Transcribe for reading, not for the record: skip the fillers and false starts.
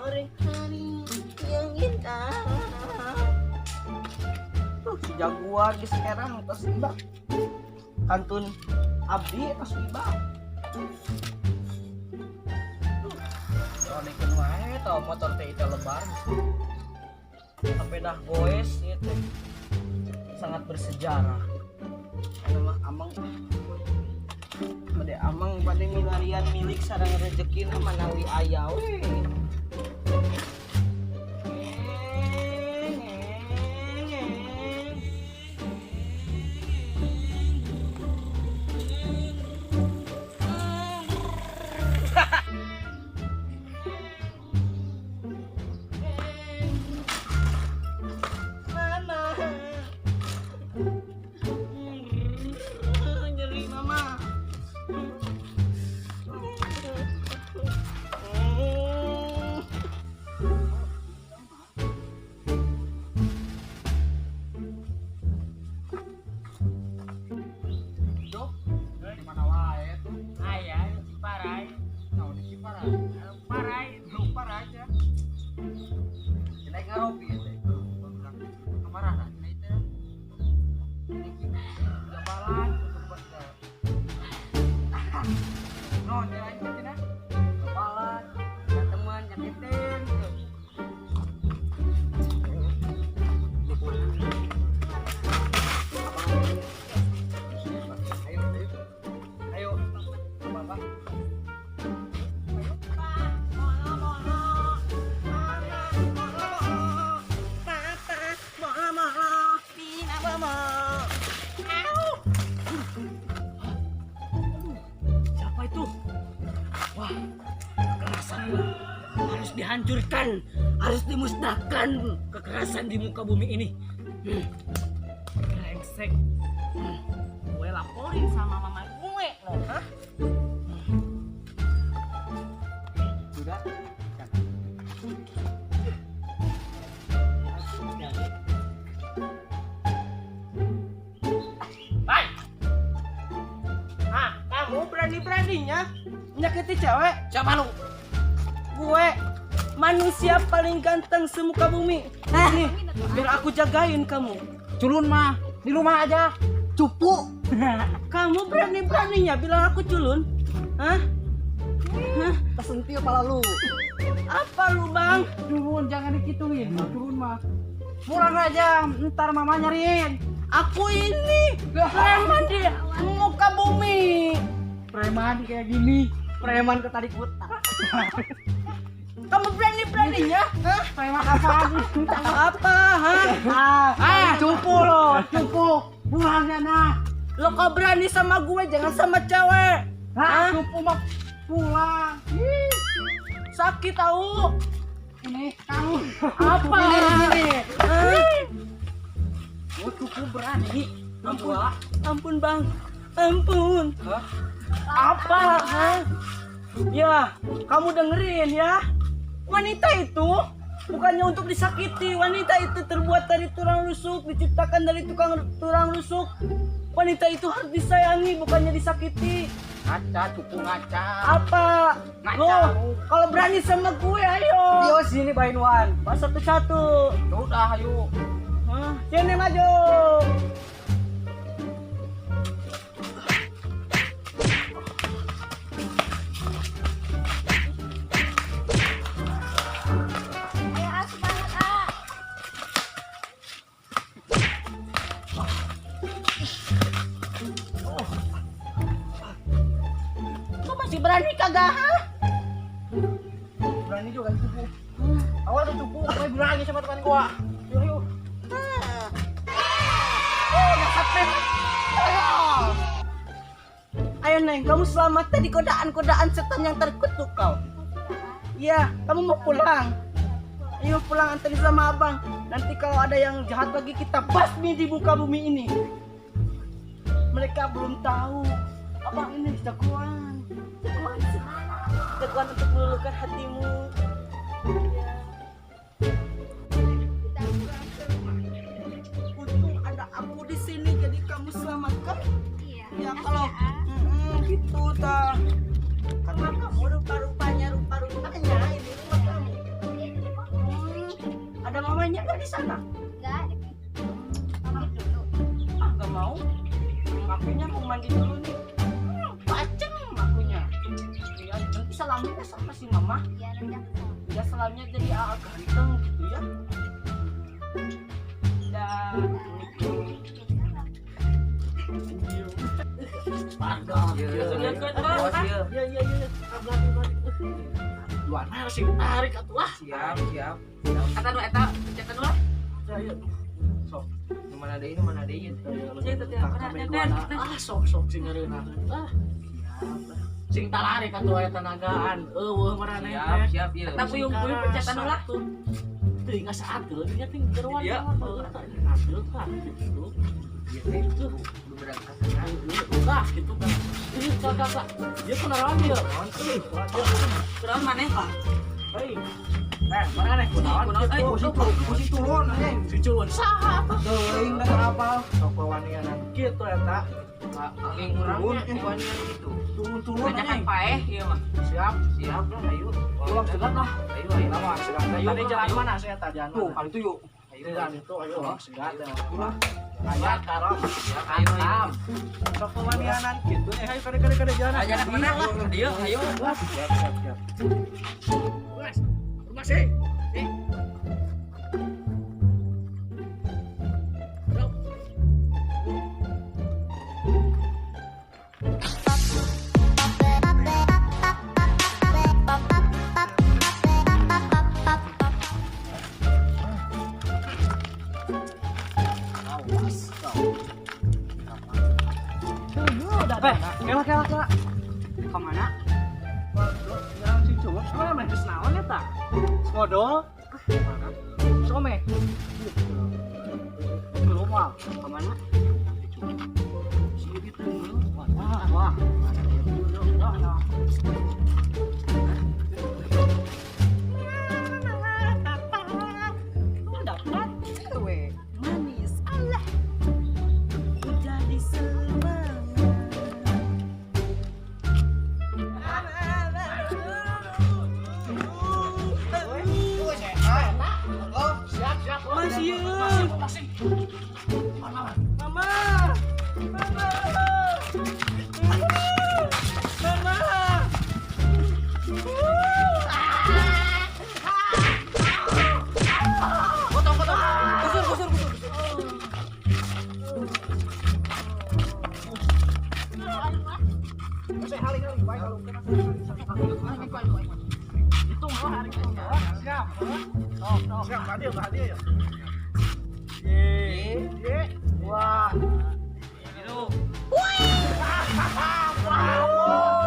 Sore hari yang indah. Tuh si jaguar geus erang tos ibak. Kantun abdi tos ibak. Soalnya wae tau motor teh itu lebar. Sampai dah goes ieu teh. Sangat bersejarah. Anu mah amang bade amang bade milarian milik sareng rezekina manawi aya we. Ngeng, ngeng, ngeng. Mama. Nyeri, Mama. Duh, di mana wae tuh? Aya di Ciparai. Naon di Ciparai? Parai. Lu parai aja. Cenah ngaropi ya teh. Kamarana cenah itu. Gabalan buat No, dia aja cenah. Gabalan, Ya teman nyakitin. Ayo, ayo. Ayo. Apa apa? Papa, mama, Pina, mama. Siapa itu? Wah, kekerasan harus dihancurkan, harus dimusnahkan kekerasan di muka bumi ini. Brengsek. Gue laporin sama mama gue loh, hah? Sudah. Hai. Ah, kamu berani-beraninya menyakiti cewek? Siapa lu? Gue manusia paling ganteng semuka bumi. Nih, biar aku jagain kamu. Culun mah di rumah aja. Cupu. Kamu berani-beraninya bilang aku culun? Hah? Hah? Kesentil kepala lu. Apa lu, Bang? Culun jangan dikituin. Culun mah. Pulang aja, ntar mama nyariin. Aku ini preman di muka bumi. Preman kayak gini, preman ketarik kutang. Kamu berani-beraninya? Hah? Preman apaan? Apa? Hah? Ah, cupu lo, cupu. Pulang ya nah. Lo kok berani sama gue, jangan sama cewek. Hah, cupu mah pulang. Ih, Sakit tahu. ini kamu. Apa? Ini, ini. Hah? Oh, cupu berani. Ampun, ampun Bang, ampun. Hah? Apa? Hah? Ya, kamu dengerin ya. Wanita itu bukannya untuk disakiti. Wanita itu terbuat dari tulang rusuk, diciptakan dari tukang tulang rusuk. Wanita itu harus disayangi, bukannya disakiti. Ngaca, cupu ngaca. Apa? Ngaca Loh, lu. kalau berani sama gue, ayo. Yo sini by one. Pas satu-satu. Udah, ayo. Hah? Sini maju. Ayo ah, semangat ah. Kok masih berani kagak? Hah? Berani juga cupu. Awal tuh cupu, gue berani sama teman gua. Yuk, yuk. Oh, Ayo Neng, kamu selamat dari godaan-godaan setan yang terkutuk kau. Iya, kamu mau pulang. Ayo pulang anterin sama abang. Nanti kalau ada yang jahat lagi kita basmi di muka bumi ini. Mereka belum tahu abang ini jagoan. Jagoan sih. Jagoan untuk meluluhkan hatimu. Ya. Kita pulang ke rumah. Untung ada aku di sini jadi kamu selamatkan. Iya. Ya makasih kalau ya, ah. Gitu ta. Karena kamu rupa-rupanya ini rumah kamu. Iya. di sana? Enggak ada. Pamit dulu. Ah, nggak mau. Akunya mau mandi dulu nih. Bacem akunya. Ya, nanti salamnya sama si mama. Iya, nanti aku salam. Ya salamnya jadi AA ganteng gitu ya. Dah. Iya iya iya. Dua sing tarik atuh lah. Siap, siap. Eta nu eta pencet nu lah. Sok. Nu mana deui, nu mana deui. Ah sok sok sing ngeureunah. Ah. Sing talarik atuh aya tenagaan. Eueuh maraneh Siap, siap ieu. Eta puyung-puyung pencetan nu lah. Teuing saatkeun nya ting geruan. Iya. Aduh tah gitu. Ieu teh kudu berangkat. Tah gitu kan. Ih, kakak. Dia kunaon ieu? Kunaon maneh, Pak? Hei. Maneh kunaon? Kunaon euy, Si turun anjing. Si culun saha atuh? Teuing da apal. Sok wawanianan kitu eta. Aing urang wanian gitu. Turun-turun Banyakan paeh ieu mah. Siap, Siap lah ayo. Pulang segat lah. Ayo ayo. Lama segat. Tadi jalan mana saya tadi jalan Tuh, mana? kali itu yuk. Ayo Jalan itu ayo segat. Pulang. Ayo karo. Siap, ayo ayo. Sok wawanianan kitu. Ayo kade kade kade jalan. Ayo kemana lah? Dia ayo. Siap siap siap. Mas, rumah sih. Awas kau. Kela kela kela. Kemana? Jalan si culun, mana meh geus naon eta? Ngodol. Mana? Some. Belum wah. Kemana? Si gitu. Wah, wah. Wah. Dapat cewek manis. Allah. Jadi semangat. Siap, siap. Masih. Masih. Mama. Mama. Mama. Mama. Potong, potong. Kusur, kusur, kusur. Hitung lah hari itu. Siap. Siap, hadir, hadir ya. Ye, wah. Itu. Wow.